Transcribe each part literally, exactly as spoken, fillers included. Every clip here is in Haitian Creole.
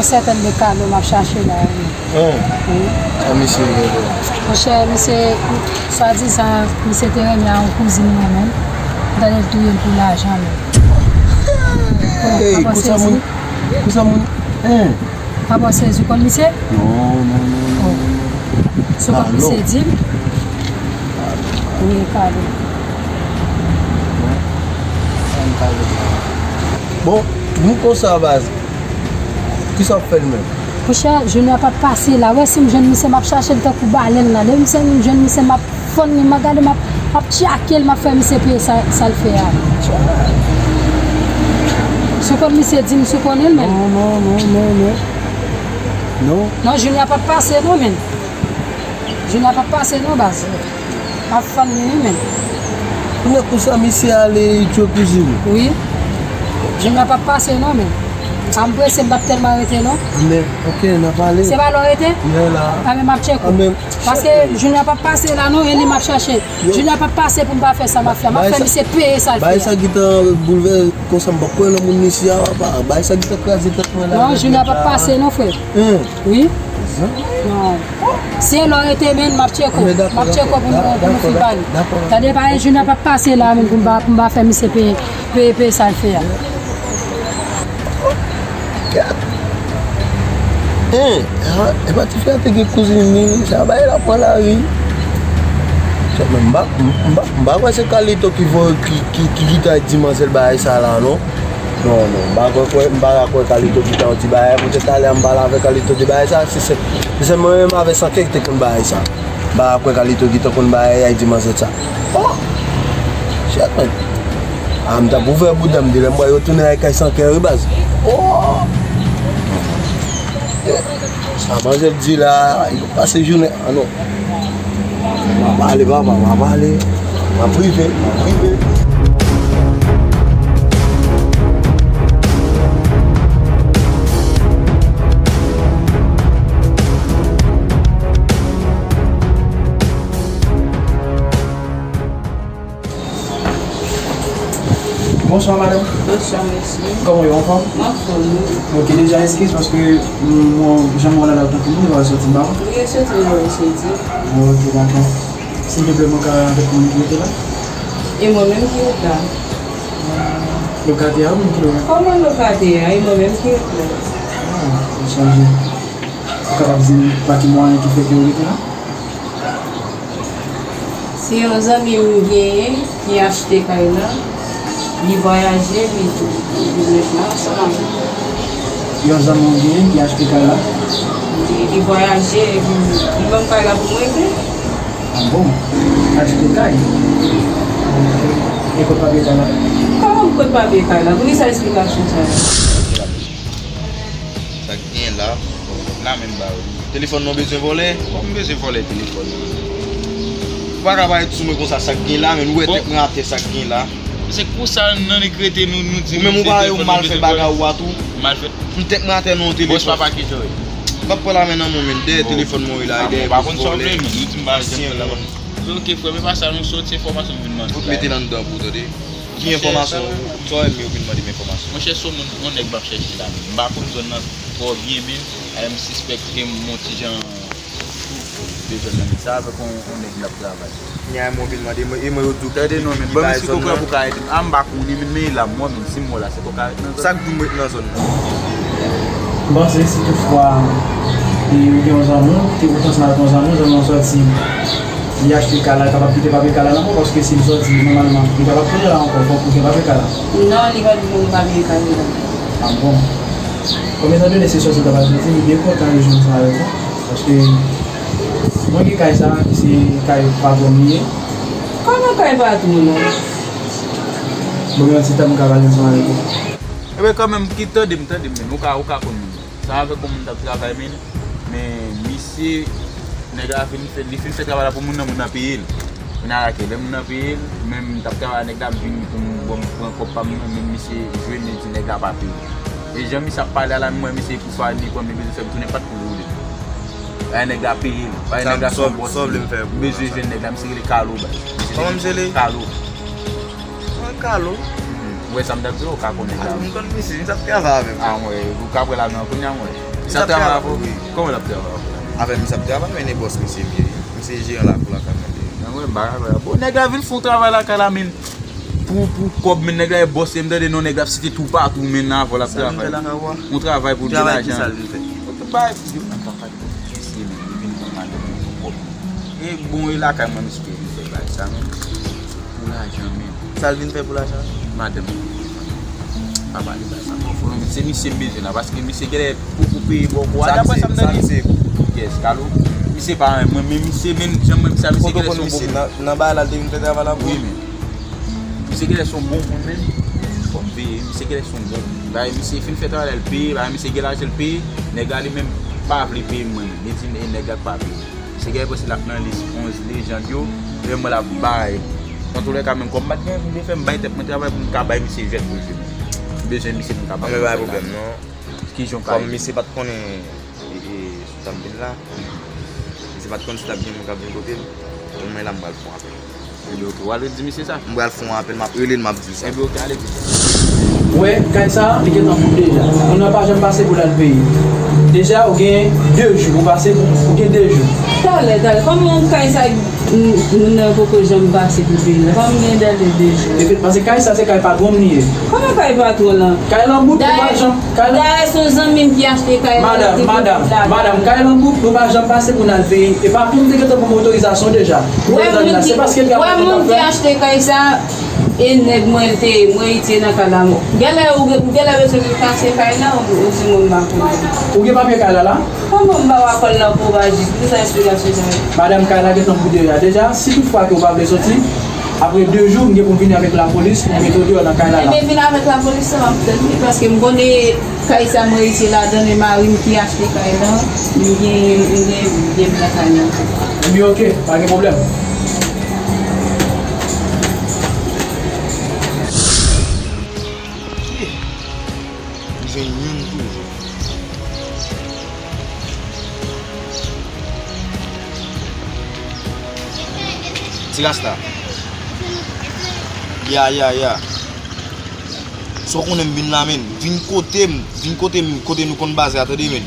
Sètèn de kado m ap chache la, wi. An, wi. Sa misye gen la? Monchè, misye, swadizan, misye te renmen a yon kouzin mwen menm. M tande l touye l pou lajan menm. Ey, kousa moun, kousa moun, en? Papa w sezi w konn misye? Non, non, non, non, non. Sou kòk misye di m. Wi, kado. Bon, nou konsa baz. Kisa w ap fè l menm? Monchè, jounen an p ap pase la. Wè si m jwenn misye, m ap chache l tankou balèn la. Depi m jwenn misye, m ap fann li, m ap gade, m ap, m ap tchake l, m ap fè misye peye sa, sa l fè a. Si w konn misye, di m si w konnen l, menn. Non, non, non, non, non. Non. Non, jounen an p ap pase non, menn. Jounen an p ap pase non, baz. M ap fann li, wi, menn. Kounye a konsa misye ale, li tchwe kouzin ou? Wi. Jounen an p ap pase non, menn. A m prese, m p ap tèlman rete non. Anben, ok, n ap ale. Se pa lè w rete? Mwen la. Anben, m ap tcheke w. Anben, paske jounen an p ap pase la non, e li m ap chache. Jounen an p ap pase pou m pa fè sa m ap fè. M ap fè misye peye sa l fè a. Bagay sa gentan boulvè konsa, m pa kwè nan moun isi a, papa. Bagay sa gentan kraze tèt mwen la. Non, jounen an p ap pase non, frè. Wi. Non. Si e lò rete menn, m ap tcheke w. M ap tcheke w pou nou, pou nou fin pale. Tande, pa e jounen p ap pase la menn pou m pa, pou m pa fè misye peye, peye, peye sa l fè a. En, e pa ti fi a te gen kouzin li, sa bay la pran lari. M pa, m pa, m pa kwè se Kalito ki voye, ki, ki, ki kite ak di manzèl bagay sa la, non. Non, non, m pa kwè, kwè, m pa ka kwè Kalito ki ta di bagay, poutèt talè a m pale avèk Kalito de bagay sa, se, se, se mwen menm avè Sanke ki te konn bagay sa. M pa kwè Kalito ki te konn bagay a di manzèt sa. Oh! Shit, man. A, m t ap ouvè bouda m, de lè m wè yo tounen al kay Sanke wi baz. Oh! Sa manzèt di la, yo pase jounen. Ah non. M ap ale, papa, m ap ale. M ap rive, m ap rive. Bonswa, madanm. Bonswa, mesye. Kòman w ye, anfòm? M anfòm, wi. Ok, deja eskiz paske, mm, mwen, jan mwen wè la, tankou moun, li pa soti ba w. Wi, li soti ba w, soti. Ok, dakò. Silvouplè, mwen ka avèk moun ki rete la? E mwen menm ki rete la. Lokatè a, moun ki lwe? Kòman lokatè a? E mwen menm ki rete la. Ah, m sonje. Ou kapab di m pa ki mwayen ki fè ke w rete la? Se yon zanmi m genyen ki achte kay la. Li vwayaje, li, li, li ret la ansanm avè m. Yon zanmi w genyen ki achte kay la? Li, li vwayaje, epi li ban m kay la pou mwen rete. Ah bon? Achte kay? Ok. E kot papye kay la? Kòman kot papye kay la? Poukisa esplikasyon sa yo? Sa k gen la? La menm ba ou. Telefòn nan w bezwen vòlè? Bon, m bezwen vòlè telefòn nan. Ou pa ka parèt sou mwen konsa, sa k gen la, men ou wè tèt mwen atè, sa k gen la. Se konsa nan nèg rete nou, nou di. Ou menm ou pa wè yon malfè bagay ou a tou. Malfè. M tèt mwen atè nan yon telefòn. Bòs papa ki jan w ye? M p ap pran lamen nan men w, men dèyè telefòn mwen wi la, e dèyè bòs vòlè. Ansyen moun. Ok, frè m, e pa sa, nou sòti enfòmasyon m vin mande. Ou t mete nan anndan pou w tande. Ki enfòmasyon? Sa w menm yo vin mande m enfòmasyon. Monchè, se yon moun, yon nèg m ap chèche la menm. M pa konn zòn nan twò byen, men, eh, m sispèk gen yon ti jan de zòn nan, men sa avèk yon, yon nèg m ap travay. Ni a mwen vin mande mwen, e mwen yo di w ki, ki bay zòn nan. Tande non, men, ban m si kokorat pou ka ede m. A, m pa konnen, men, men la, mwen menm, si m wè la, se kokorat nan zòn. Sa k di w m ret nan zòn nan? M panse si toutfwa, e, ou gen yon zanmi w, te kontan sa avèk yon zanmi w, zanmi w sòti. Li achte kay la, li pa p ap kite papye kay la ankò, paske si l sòti, nòmalman, li pa p ap konnen la ankò, fòk ou gen papye kay la. Non, li pa t gen papye kay la. Ah bon? Konbyen tan de lè se sòti l t ap al sòti, li byen kontan li jwenn sa avèk ou. Paske mwen gen kay sa, ki se kay patwon m li ye. Kòman kay patwon w la? Bon, gen yon ti tan m ka pale ansanm avèk ou. Ebyen, kanmenm, ki tande m, tande m, men ou ka, ou ka konn moun. Sa avèk yon moun t ap travay, men, men misye, nèg la fin fè, li fin fè travay la pou moun nan, moun nan peye l. Moun nan lage, lè moun nan peye l, men m t ap travay ak nèg la, m vin pou m, bon, m pran kòb pa m nan, men misye jwenn li di nèg la pa peye. E jan misye ap pale a la, m wè misye pou fè li pran, li bezwen fè m tounen pat pou l woule. Bay nèg la peye l, bay nèg la son bòs. M bezwen jwenn nèg la, misye rele Kalo, bay. Kòman misye rele? Kalo. An Kalo. Ou wè sa m t ap di w, ou ka konnen sa. M konn misye, misye ap travay avè m. A, mwen, ou ka pran lajan kounye a, mwen. Misye ap travay avè w? Wi. Kòman l ap travay avè w? Avè misye ap travay, men e bòs misye m ye. Misye jeran lakou lakay mwen li ye. Nan mwen ba avè w. Bon, nèg la vin fè yon travay lakay la, men pou, pou kòb, men nèg la e bòs, e m tande non, nèg la ap site toupatou, men nan avè w l ap travay. Sa l vin fè lakay ou a? Yon travay pou l gen lajan. Travay ki sa l vin fè? Travay pou l. Misye, men, li vin pran madanm mwen pou kòb. E bon, e lakay mwen, misye te vin fè bagay sa, men. Pou lajan, men. Sa l vin fè pou lajan? Madanm mwen. Pa pale bagay sa ankò, frè, men se misye m bezwen la, paske misye genlè poko peye bòkò a, daprè sa m tande. Yes, Kalo. Misye pa renmen mwen, men misye, men jan m wè misye a, misye genlè se yon bon moun. Nan, nan bagay la, l te vin fè travay la pou ou? Wi, men. Misye genlè se yon bon moun, men. Fò m veye, misye genlè se yon bon moun. Bagay misye fin fè travay la, l peye, bagay misye gen lajan, l peye. Nèg la, li menm, pa vle peye mwen, men. Li di, e nèg la k pa vle. Se gen pwosè l ap nan lis onz lejand yo, lè mwen l ap bay. Nan toulèka, menm kòm m pa t gen anvi de fè, m bay tèt mwen travay pou m ka bay misye jwèt pou l jwe. M bezwen misye pou m ka bay. Anben, pa gen pwoblèm, non. Kijan w ka ede? Kòm misye pa t konnen, e, e, sou sa m vin la, misye pa t konn si t ap gen moun k ap vin kote m, mwen la m pral fè yon apèl. Ebyen, oke, w al redi misye sa. M pral fè yon apèl, m ap rele l, m ap di l sa. Ebyen, oke, ale di l sa. Ou wè, kay sa, li gentan bout deja. Moun nan pa janm pase pou l al peye. Deja, ou gen de jou, ou pase, ou gen de jou. Talè, talè, kòman kay sa, m, moun nan poko janm pase pou l peye la? Kòman m gen talè de jou? Efektivman, paske kay sa, se kay patwon m li ye. Kòman kay patwon lan? Kay lan bout, ou pa janm, kay lan. Dayè, se yon zanmi m ki achte kay lan, li te bout la. Madanm, madanm, madanm, kay lan bout, nou pa janm pase pou n al peye. E pa pou m te gentan ban m otorizasyon deja. Wè moun ki, wè moun ki achte kay sa, e nèg mwen te ye, mwen retire nan kay la. Genlè ou, genlè bezwen pou kase kay la, ou, ou di moun m pa konnen. Ou gen papye kay la la? Kòman m pa wè kòl nan kou pa jis? Pou sa esplikasyon sa yo. Madanm, kay la gentan bout deja. Deja, si toutfwa ke ou pa vle soti, apre de jou, m gen pou m vini avèk lapolis pou m mete w deyò nan kay la la. Ebyen, vin avèk lapolis la, m ap tann li, paske m konnen kay sa mwen rete ladan, e mari m ki achte kay lan, m gen, m gen byen lakay lan. Ebyen, oke, pa gen pwoblèm. Li jwenn youn toujou. Ti Rasta. Ya, ya, ya. Sa w konnen m vin la, men. Vin kote m, vin kote m, kote nou konn baze a, tande, men.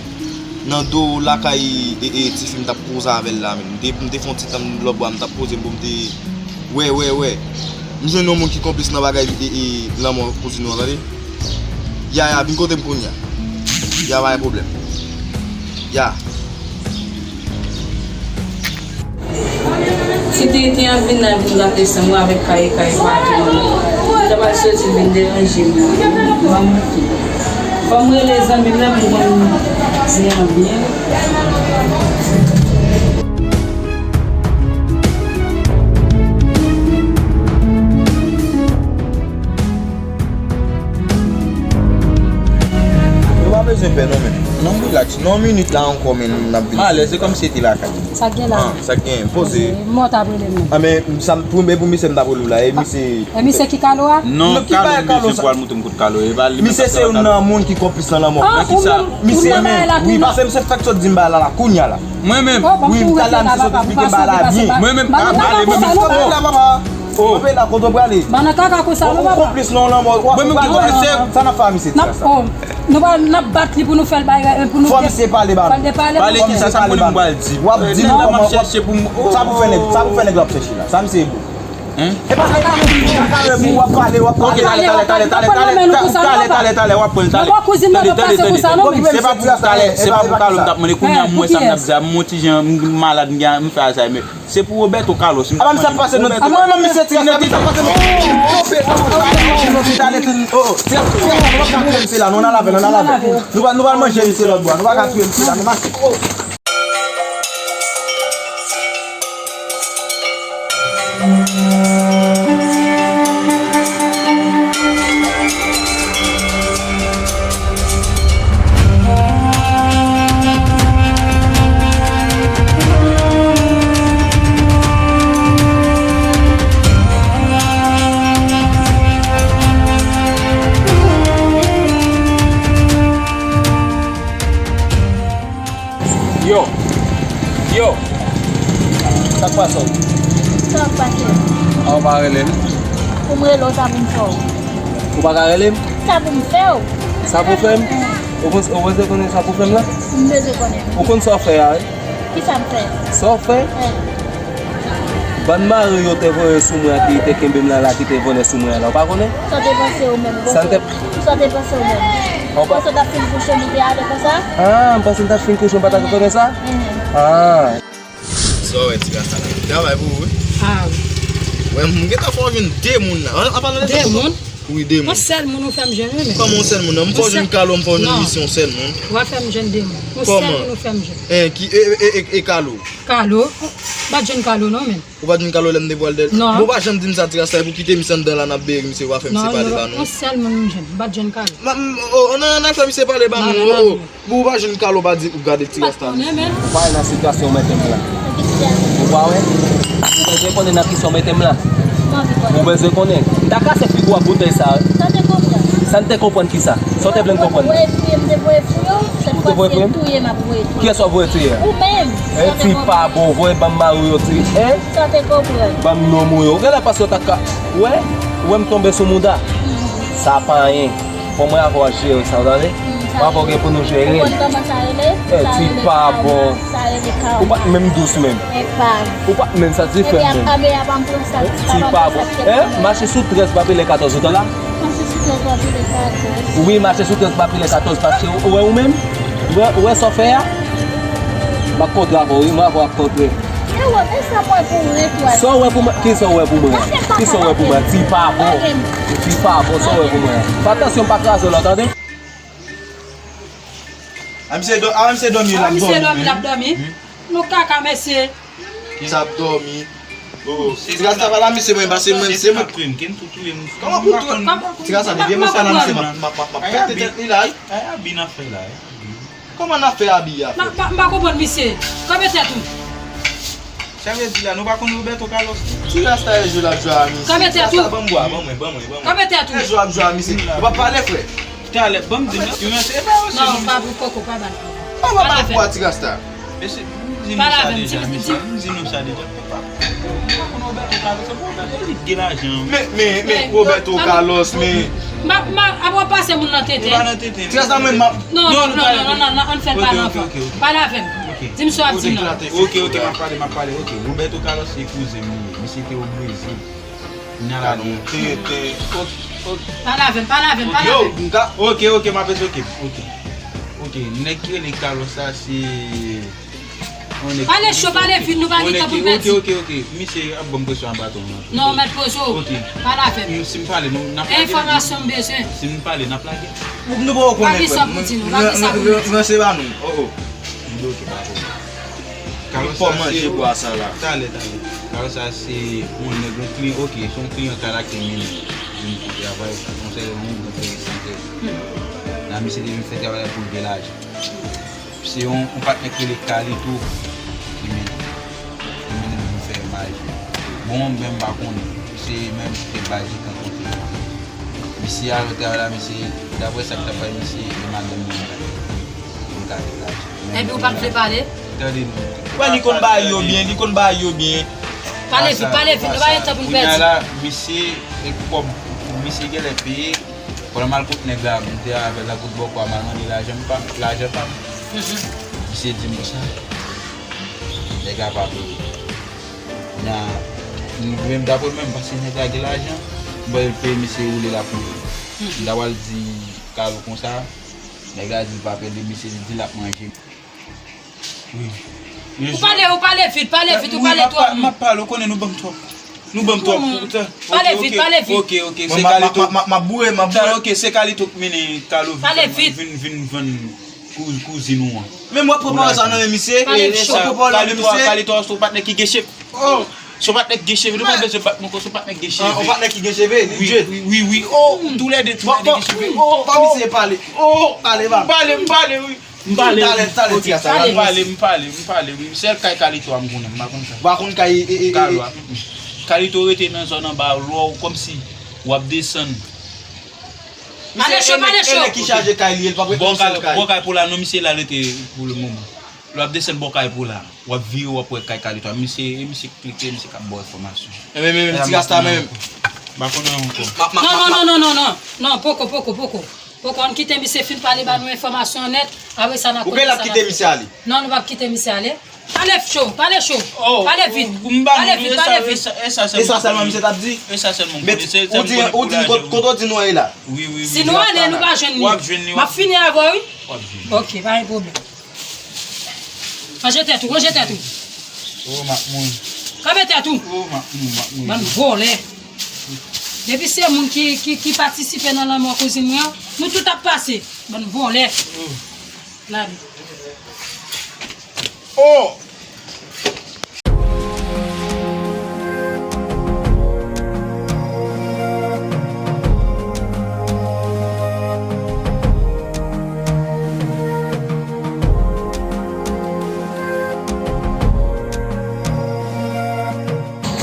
Nan do lakay, e, e, tifi m t ap koze avè l la, men. M te, m te fè yon ti tann lòtbò a, m t ap poze m pou m te wè, wè, wè. M jwenn yon moun ki konplis nan bagay, e, e, lanmò kouzin nou an, tande. Ya, ya, vin kote m kounye a. Ya, pa gen pwoblèm. Ya. Si te, te an vin la, vin gate san mwen avèk kay, kay patwon. Sa pral soti vin deranje m la. Ban m moute. Fò m rele zanmi m nan pou m konn di an byen. Yo pa bezwen pè non, men. Non, relax. Nan yon minit la ankò, men, n ap vin. Malè, se kòmsi se te lakay. Sa k gen la? Ah, sa k gen? Poze. Mò t ap rele m nan. Ah, men, sa, pou, men pou misye m t ap rele w la, e misye. E misye ki Kalo a? Non, Kalo, misye pou al montre m kot Kalo. E pa li menm. Misye se youn nan moun ki konplis nan lanmò. Ah, ou menm, ou nan bagay la tou, non? Wi, paske misye fèk sot di m bagay la, la, kounye a la. Mwen menm. Wi, m t al la, misye sot esplike m bagay la byen. Mwen menm, pa pale, mwen menm. Oh. Kanpe la, kote w prale? Ban nan kaka konsa, non, papa. Ou konplis nan lanmò. Mwen menm ki konplis, se sa n ap fè a misye, ti sa. Oh, nou pral, n ap bat li pou nou fè l bay, pou nou fè l pale ba nou. Pale ki sa, sa m konnen m pral di. W ap di nou kòman w ap chèche pou m. Sa pou fè nèg, sa pou fè nèg la ap chèche la. Sa misye e bon. Hein? E pa sa, e pa menm kaka menm, w ap pale, w ap pale. Ok, talè, talè, talè, talè, talè, talè, talè, w ap pran l talè. Tande, tande, tande, tande. Se pa pou talè, se pa pou talè m t ap mande. Kounye a, m wè sa m t ap di a, m on ti jan, m malad, m gen, m fè Alzheimer. Se pou Roberto Carlos. Aba misye ap pase nan. Mwen menm misye ti rasta misye ap pase nan. Talè, talè, talè, talè. Oh, oh. Ti rasta, nou pa ka touye misye la, non, n al avè l, n al avè l. Nou pa, nou pa manje misye lòt bò, nou pa ka touye misye la, nou mache. Yo. Yo. Sa k pase w? Sa k pase w? A, ou pa rele m? Pou m rele w, sa pou m fè w? Ou pa ka rele m? Sa pou m fè w? Sa pou fè m? Ou konn, ou bezwen konnen sa pou fè m la? M bezwen konnen. Ou konn sa w fè a, wi? Kisa m fè? Sa w fè? Bann mari yo te voye sou mwen an ki te kenbe m la, la ki te vòlè sou mwen an la, ou pa konnen? Sa w te panse ou menm? Sa m te... Sa w te panse ou menm? Ou pa... Panse w t ap fin kouche, nou te ale konsa? Ah, m panse m t ap fin kouche, m pa t ap konnen sa? Mhm. Ah. Sa w wè, ti gras la travay pou ou, wi. Ah, wi. Wè, m gentan fè w jwenn de moun la. An, an palan de sa, de moun? Wi, de moun. Yon sèl moun ou fè m jwenn, wi, men. Kòman yon sèl moun nan? M fè w jwenn Kalo, m fè w jwenn Misye, yon sèl moun. W a fè m jwenn de moun. Yon sèl moun ou fè m jwenn. Eh, ki, e, e, e, e Kalo? Kalo? M pa t jwenn Kalo, non, men. Ou pa t jwenn Kalo lè m te pral dèyè l? Non. Bon, ou pa janm di m sa, ti rasta, pou kite misye anndan la, n ap bere misye, ou pa fè misye pale ba nou. Non, non, yon sèl moun m jwenn. M pa t jwenn Kalo. Ma, m, oh, oh, nan, nan fè misye pale ba nou, oh, oh. Pou ou pa jwenn Kalo, pa di ou gade ti rasta. Ou pa wè nan sitiyasyon w mete m la? Ou pa wè? Ou bezwen konnen nan kisa w mete m la? Ou bezwen konnen? M ta kase figi w ak boutèy sa, wi. Sa n te konprann kisa? Sa w te vle n konprann? Ou te voye fouye m? Kiyès w ap voye touye a? Ou menm. Eh, ti pa bon, voye ban m mari w yo, ti. Eh? Ban m nonm ou yo. Ou genlè panse w ta ka wè? Ou wè m tonbe sou mouda? Sa pa anyen. Fò mwen avè w jere sa, w tande? Mwen avè w gen pou nou jere l. Ou konn kòman sa rele? Eh, ti pa bon. Ou pa t menm dous menm. Ou pa t menm satisfè menm. Ti pa bon. Eh, mache sou trèz pa pile katòz, ou tande la? Mache sou trèz pa pile katòz. Wi, mache sou trèz pa pile katòz, paske ou wè ou menm? Ou wè, ou wè sa w fè a? M ap kontre avè w, wi, mwen avè w ap kontre. Sa w wè pou mwen? Kisa w wè pou mwen? Kisa w wè pou mwen? Ti pa bon. Ti pa bon, sa w wè pou mwen? Fè atansyon, m pa kraze w la, tande? A misye dò-, a misye dòmi, l ap dòmi. A misye dòmi, l ap dòmi. Nou kaka, mesye. Sa ap dòmi. Oh, ti rasta pa la, misye, mwen, pase mwen, se mwen. Kòman pou tou? Ti rasta, depi mwen fè la, misye, m ap, m ap, m ap, m ap pete tèt li la, wi. Ay, abi n ap fè la, wi. Kòman n ap fè abi a fè? M pa, m pa konprann misye. Kanpe tèt ou. Sa vle di la, nou pa konn Roberto Carlos? Ti rasta e jwe l ap jwe a misye. Kanpe tèt ou. Ti rasta, ban m bwa, ban mwen, ban mwen, ban mwen. Kanpe tèt ou. E jwe ap jwe a misye. Ou pa pale, frè. Talè, ban m di nou, e pa yo se non, pa pou koko, pa ba l. An pa ba l bwa, ti rasta. Mesye, m di nou sa deja, mesye, m di nou sa deja. Pa, pa, pa konn Roberto Carlos, se pou Roberto, li gen lajan. Men, men, men, Roberto Carlos, men. M ap, m ap, ap pase moun nan tenten. Li pa nan tenten. Ti rasta mwen, m ap. Non, non, non, non, non, non, ann fè l pale anvan. Pale avè m. Di m sa w ap di m nan. Ok, ok, m ap pale, m ap pale. Ok, Roberto Carlos se kouzen m li ye. Misye te o Brezil. Kounye a la, tenten. Pale avè m, pale avè m, pale avè m. Ok, ok, m ap esoke. Ok. Ok, nèg ki rele Carlos la, se Pale cho, pale vit, nou pa gen tan pou n pèdi. Ok, ok, ok. Misye ap ban m presyon a baton an. Non, mèt poze w. Ok. Pale avè m. Si m pale, nou, n ap lage. Enfòmasyon m bezwen. Si m pale, n ap lage. Nou poko konnen, frè. Pa gen sa pou di nou, pa gen sa pou nou di. Ranse ba nou. Oh, oh. M bloke, pa pwoblèm. Carlos sa se, talè, talè. Carlos sa se yon nèg, yon kliyan, ok, se yon kliyan karaktè men li vin pou travay, se yon sèl yon moun enteresan ke la misye te vin fè travay la pou l gen lajan. Se yon, yon patnè ki rele Carlito ki mennen, ki mennen m vin fè maji. Bon, mwen menm m pa konnen. Se menm ki te bay ti tan kote. Misye al travay la, misye, daprè sa k t ap bay misye, e madanm li vin gade. Vin gade lajan. Epi ou pa t vle pale? Tande nou. Wè, li konn bay yo byen, li konn bay yo byen. Pale vit, pale vit, nou pa gen tan pou n pèdi. Kounye a la, misye, e kòb, misye genlè peye. Pandan m al kot nèg la, m te avè l nan kout bòkò a, m al mande lajan pa m, lajan pa m. Misye di m konsa, nèg la pa peye. Kounye a, m menm, daprè mwen, m panse nèg la gen lajan, m pral peye misye woule la pou li. M ta pral di Carlo konsa, nèg la di l pa pè de misye, li di l ap manje. Wi. Ou pale, ou pale vit, pale vit, ou pale twòp. M ap pale, ou konnen nou ban m twòp. Nou ban m twòp. Pale vit, pale vit. Ok, ok, se Carlito. M ap boure, m ap boure. Ok, se Carlito k mennen Carlo vin, vin, vin vann kou-, kouzin ou an. Men mwen pran pawòl sa nan men misye. Pale cho. Carlito, Carlito, se yon patnè ki gen cheve. Oh, se yon patnè ki gen cheve. Nou pa bezwen bat nou, se yon patnè ki gen cheve. Yon patnè ki gen cheve, li djed. Wi, wi, wi. Oh, toulède, toulède gen cheve. Oh, pa misye pale. Oh, pale, ba. M pale, m pale, wi. M pale, m pale, m pale, m pale, wi. Sèl kay Carlito a m konnen, m pa konn kay. Ou pa konn kay, e, e, e, Carlo a. Carlito rete nan zòn anba, lò, kòmsi w ap desann. Pale cho, pale cho. E nèg ki chaje kay li, e l pa prete yon sèl kay. Bò kay pou la, non, misye la rete pou le moman. Lè w ap desann bò kay pou la, w ap vire, w ap wè kay Carlito a. Misye, e misye klike, misye k ap ba w enfòmasyon. E men, men, men, ti rasta, men, men. M pa konnen ankò. Non, non, non, non, non, non. Non, poko, poko, poko. Poko, ann kite misye fin pale ba nou enfòmasyon nèt, apre sa n a konnen sa n ap fè. Ou genlè ap kite misye ale? Non, nou p ap kite misye ale. Pale cho, pale cho, pale vit, pale vit, pale vit. E sa sèlman misye t ap di? E sa sèlman m konnen, se sèl m konnen pou lajan. Ou di, ou di kote w di nou ye la? Wi, wi, wi. Si nou ale, nou pa jwenn li. W ap jwenn li. M ap fini avè w, wi. W ap jwenn li. Ok, pa gen pwoblèm. Ranje tèt ou, ranje tèt ou. Oh, m ap mouri. Kanpe tèt ou. Oh, m ap mouri, m ap mouri. Bann vòlè. Depi se moun ki, ki, ki patisipe nan lanmò kouzin mwen an, nou tout ap pase. Bann vòlè. Oh. Lari. Oh!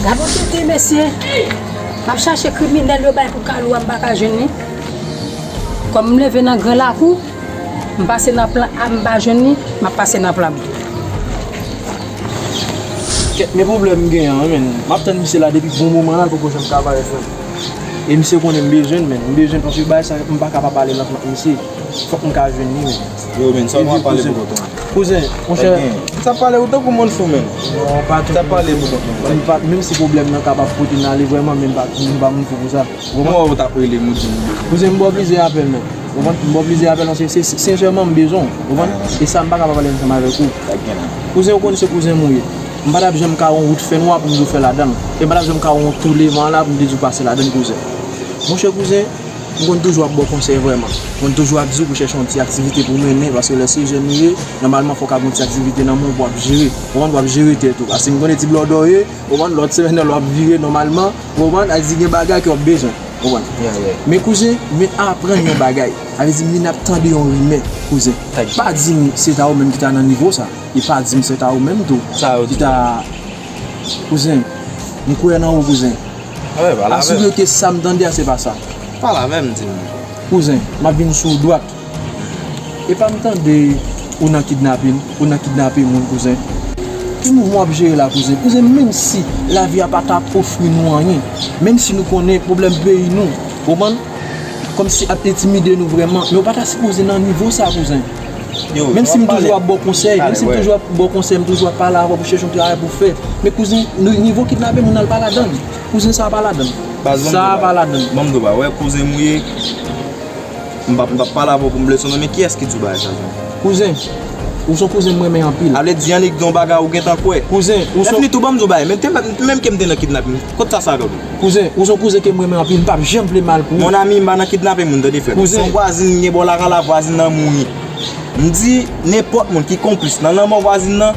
Gad yon tete, mesye. M ap chache kriminèl yo bay pou Kalou a, m pa ka jwenn li. Kòm m leve nan gran lakou, m pase nan plan A, m pa jwenn li, m ap pase nan plan B. Kèt, men pwoblèm m genyen an, men. M ap tann misye la depi bon moman la, l poko janm ka parèt, men. E misye konnen m bezwen l, men. M bezwen l, paske bagay sa, m pa ka pa pale l ansanm ak misye. Fòk m ka jwenn li, men. Yo, men, sa w ap pale pou kont ou? Kouzen, monchè. Sa pale ou tankou moun fou, men. Non, pa tankou moun fou. Sa pale pou kont ou. Menm si pwoblèm nan kapab pote n ale vrèman, men m pa, m pa moun fou pou sa. Ou konprann? Mwen wè ou t ap rele m, ou di m. Kouzen, m pa oblije apèl, men. Ou konprann? M pa oblije apèl, non, se, se, se, sensèman, m bezwen w. Ou konprann? E sa, m pa ka pa pale ansanm avèk ou. Kouzen, ou konn se kouzen m ou ye. M pa t ap janm ka wè yon wout fènwa pou m di w fè ladan l. E m pa t ap janm ka wè yon twou levan la pou m te di w pase ladan l, kouzen. Monchè, kouzen, m konn toujou ap ba w konsèy vrèman. M konn toujou ap di w pou chèche yon ti aktivite pou w mennen, paske lè se jèn ou ye, nòmalman fò w ka gen yon ti aktivite nan men w pou w ap jere. Ou konprann, w ap jere tèt ou. Paske m konnen ti blòdò w ye, ou konprann, lòt semèn nan lè w ap vire nòmalman, ou konprann, a di gen bagay ke w ap bezwen. Ou konprann? Men kouzen, men aprann yon bagay. Sa vle di, men n ap tande yon rimè, kouzen. Pa di m se ta ou menm ki ta nan nivo sa. E pa di m se ta ou menm tou. Ki ta, kouzen, m kwè nan ou, kouzen. Asire ke sa m tande a, se pa sa. Pale avè m, di m. Kouzen, m ap vin sou ou dwat. E pa m tande ou nan kidnape, ou nan kidnape moun, kouzen. Ki mouvman w ap jere la, kouzen? Kouzen, menm si lavi a pa t ap ofri nou anyen, menm si nou konnen pwoblèm peyi nou, ou konprann? Kòmsi ap entimide nou vrèman, men ou pa ta sipoze nan nivo sa, kouzen. Menm si m toujou ap ba w konsèy, menm si m toujou ap ba w konsèy, m toujou ap pale avè w pou chèche yon travay pou w fè. Men kouzen, nivo kidnape moun nan, l pa ladan l. Kouzen, sa pa ladan l. Sa pa ladan l. Ban m di w bagay, wè kouzen m ou ye. M p ap, m p ap pale avè w pou m blese w non, men kiyès ki di w bagay sa, frè m? Kouzen, ou se yon kouzen m renmen anpil. Sa vle di annik gen yon bagay ou gentan kwè. Kouzen, ou se... Lè fini tou, ban m di w bagay, menm ke m te nan kidnapin, kot sa sa sot? Kouzen, ou se yon kouzen ke m renmen anpil, m p ap janm vle mal pou ou. Mon ami, m pa nan kidnape moun, tande frè m. Se yon vwazin m gen bò lakay la, vwazin nan mouri. M di, nenpòt moun ki konplis nan lanmò vwazin nan,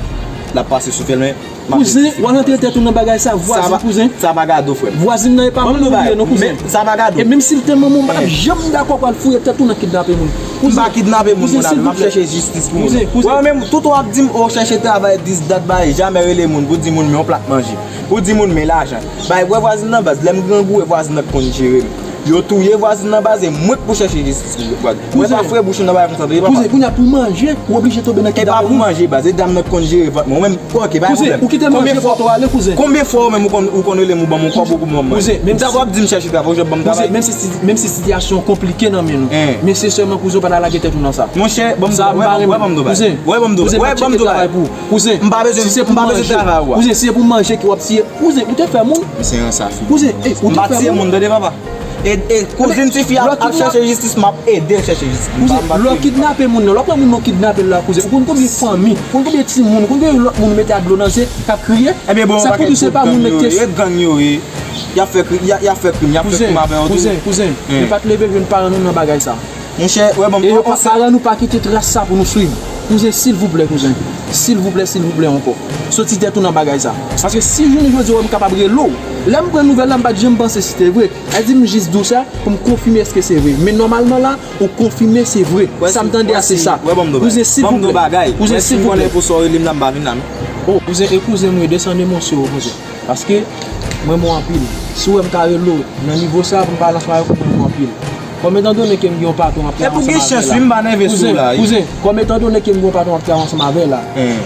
l ap pase soufè l, men m ap di. Kouzen, w al antre tèt ou nan bagay sa, vwazin, kouzen. Sa pa gade w, frè m. Vwazin nan e pa moun ou ye non, kouzen. Sa pa gade w. E menm si l te manman w, m p ap janm dakò pou w al fouye tèt ou nan kidnape moun. M pa kidnape moun, mon ami, m ap chèche jistis pou moun. Kouzen, kouzen. Wè, menm tout w ap di m, o, chèche travay, dis dat, bay, jamè rele moun pou di moun men yon plat manje. Pou di moun men lajan. Bay, wè vwazin nan baz, lè m grangou, e vwazin nan k konn jere m. Yo touye vwazin nan baz, e mwen k pou chèche jistis pou baz. Mwen pa fre bouch nan bagay konsa, tande papa. Kouzen, kounye a pou manje, ou oblije tonbe nan kidnape moun. E pa pou manje baz, e dam nan k konn jere vant mwen. Mwen menm, ok, pa gen pwoblèm. Ou kite manje fò tou ale, kouzen. Konbyen fwa ou menm ou konn, ou konn rele m ou ban m yon kòb ou pou ban m manje? Kouzen, menm si... W ap di m chèche travay, ou janm ban m travay? Kouzen, menm si, menm si sitiyasyon an konplike nan men nou. Men se sèlman kouzen ou pa ta lage tèt ou nan sa. Monchè, ban m di w bagay. Wè, ban m di w bagay. Kouzen, kouzen, m ap chèche travay pou ou. Kouzen, m pa bezwen, m pa bezwen travay ou a. Kouzen, si se pou manje ke w ap tiye, kouzen, ou te fè moun. Misye ranse a figi. Kouzen, ey, ou te fè moun. M pa tiye moun, tande papa. E, e kouzin tifi a ap chèche jistis, m ap ede l chèche jistis. Kouzen, lè w kidnape moun nan, lè w pran moun nan w kidnape l la, kouzen, ou konn konbyen fanmi, ou konn konbyen timoun, ou konn konbyen lòt moun ou mete a dlo nan zye k ap kriye? Ebyen bon, sa pou di se pa moun nan ki te... Yo, e gang yo ye. Y ap fè kri-, y a, y ap fè krim, y ap fè krim avè yo tou. Kouzen, kouzen, kouzen, nou pa t leve jwenn paran nou nan bagay sa. Monchè, wè, ban m yon konsèy. Paran nou pa kite tras sa pou nou swiv. Kouzen, silvouplè, kouzen. Silvouplè, silvouplè ankò. Soti tèt ou nan bagay sa. Paske si jounen jodi a w wè m kapab rele w, lè m pran nouvèl la, m pa t janm panse si te vre. Sa di m jis di w sa pou m konfime èske se vre. Men nòmalman la, ou konfime se vre. Sa m tande a se sa. Kouzen, silvouplè. Kouzen, silvouplè. Pou sa w rele m la, m pa vin la non. O, kouzen, e kouzen m ye, desann emosyon w, kouzen. Paske mwen renmen w anpil. Si w wè m ka rele w nan nivo sa pou m pale ansanm avèk ou, mwen renmen w anpil. Kòm etandone ke m gen yon patwon m ap travay ansanm avè l la. Kouzen, kouzen, kòm etandone ke m gen yon patwon m ap travay ansanm avè l la,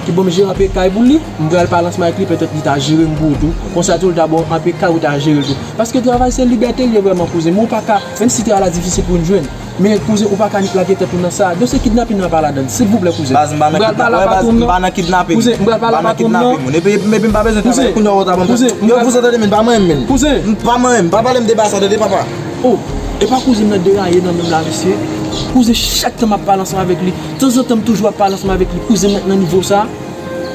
ki ban m jere anpe kay pou li, m pral pale ansanm avèk li, petèt li ta jere m pou ou tou. Konsa tou, l ta ba w anpe kay, ou ta jere l tou. Paske travay se libète l ye vrèman, kouzen. Men ou pa ka, menm si travay la difisil pou n jwenn, Men kouzen, ou pa ka nik lage tèt ou nan sa. Dosye kidnapin nan pa ladann, silvouplè kouzen. Baz, m pa nan kidnapin, baz, m pa nan kidnapin. Kouzen, m pral pale a patwon m nan. Epi, epi m pa bezwen travay, kounya ou ta ban m travay. Yo, kouzen, tande, men, pa manyen m, men. Kouzen. M pa manyen m, pa pale m de bagay sa, tande, papa. Oh, e pa kouzen m nan deraye nan menm la, mesye. Kouzen, chak tan m ap pale ansanm avèk li, tanzantan m toujou ap pale ansanm avèk li. Kouzen m nan, nan nivo sa,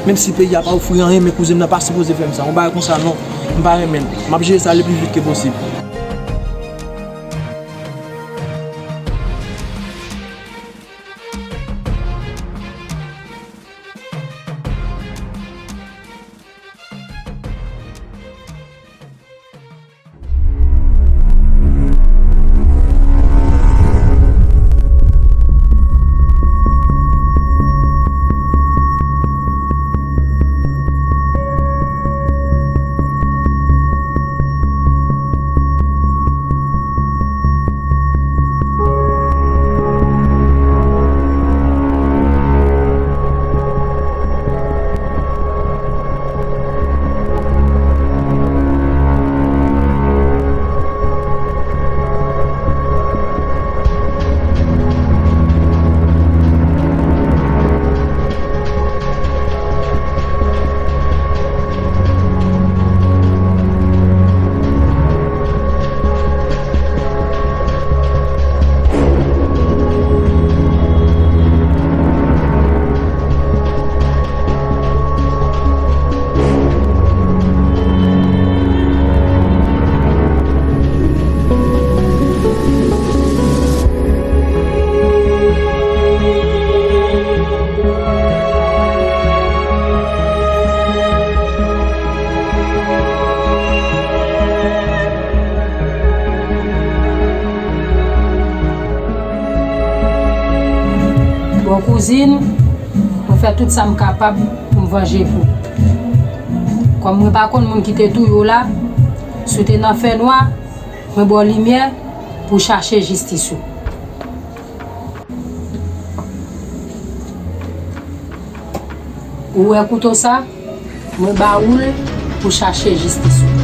menm si peyi a pa ofri anyen, men kouzen m nan pa sipoze fè m sa. Yon bagay konsa, non, m pa renmen l. M ap jere sa le pli vit ke posib. Bon, kouzin, mwen fè tout sa m kapab pou m vanje vou. Kòm mwen pa konn moun ki te touye w la, si w te nan fènwa, mwen ba w limyè pou w chache jistis ou. Ou wè kouto sa? Mwen ba ou l pou chache jistis ou.